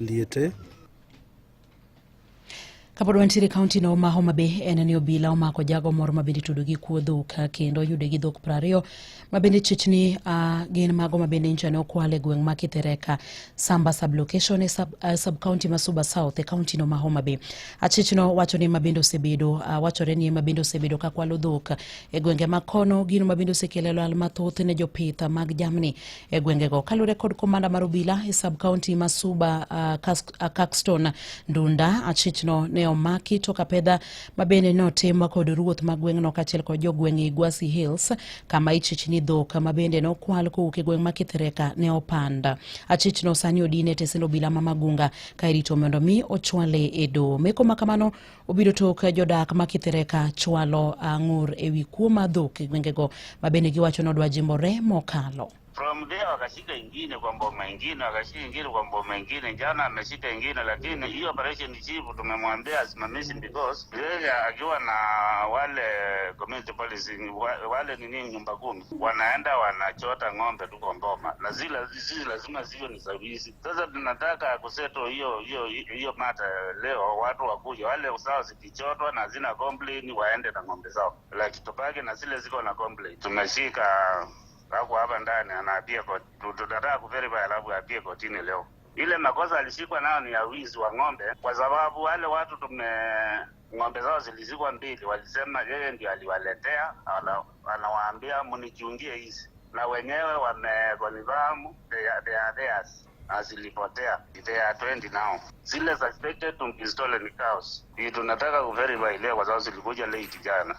Liete. Kapod wantiere e kaunti no ma Homa Bay en ni obila omako jago moro ma bende itudo gi kuo dhok kendo oyude gi dhok 20 ma bende chichni gin mago ma bende nyocha ne okwal e gweng' ma Kithereka Samba sub-location e sub county ma Suba South e kaunti no ma Homa Bay. Achichno wacho ni ma bende osebedo wachore ni ma bende osebedo ka kwalo dhok e gwenge ma kono, gino ma bende osekelo lal mathoth ne jopith mag jamni e gwengego. Kaluwore kod komanda mar obila e sub county ma Suba Caxton Ndunda, achichno ne omaki tok apedha ma bende notim kod ruoth ma gweng'no kaachiel kod jogweng' Igwasi Hills kama ichich ni dhok ma bende nokwal kowuok e gweng' ma Kithereka ne opand. Achichno sani odin e tesend obila ma Magunga ka irito mondo mi ochwale e doho. Meko ma kamano obiro tok jodak ma Kithereka chwalo ng'ur ewi kuo mar dhok e gwengego ma bende giwacho ni odwa jimbore mokalo. From there wakashika ingine kwa mboma ingine, wakashika ingine kwa mboma ingine, jana ameshika ingine, lakini hiyo operation chief tumemwambia asimamishe because yeye akiwa na wale community policing wale nini nyumba kumi wanaenda wanachota ng'ombe tu kwa mboma, na zile lazima ziwe ni za wizi. Sasa tunataka kusettle hiyo matter leo, watu wakuja wale sawa zikichotwa na zina complain waende na ng'ombe zao, like tubaki na zile ziko na complain. Tumeshika hapo hapa ndani anaapia kwa tunataka kuverify alafu apie kotini leo. Ile makosa alishikwa nayo ni ya wizi wa ng'ombe, kwa sababu wale watu tume ng'ombe zao zilizikwa mbili, walisema yeye ndio aliwaletea, anawaambia mnichungie hizi, na wenyewe wameconfirm they are theirs na zilipotea. They are 20 now. Zile suspected to be stolen cows. Hii tunataka kuverify leo kwa sababu zilikuja late jana.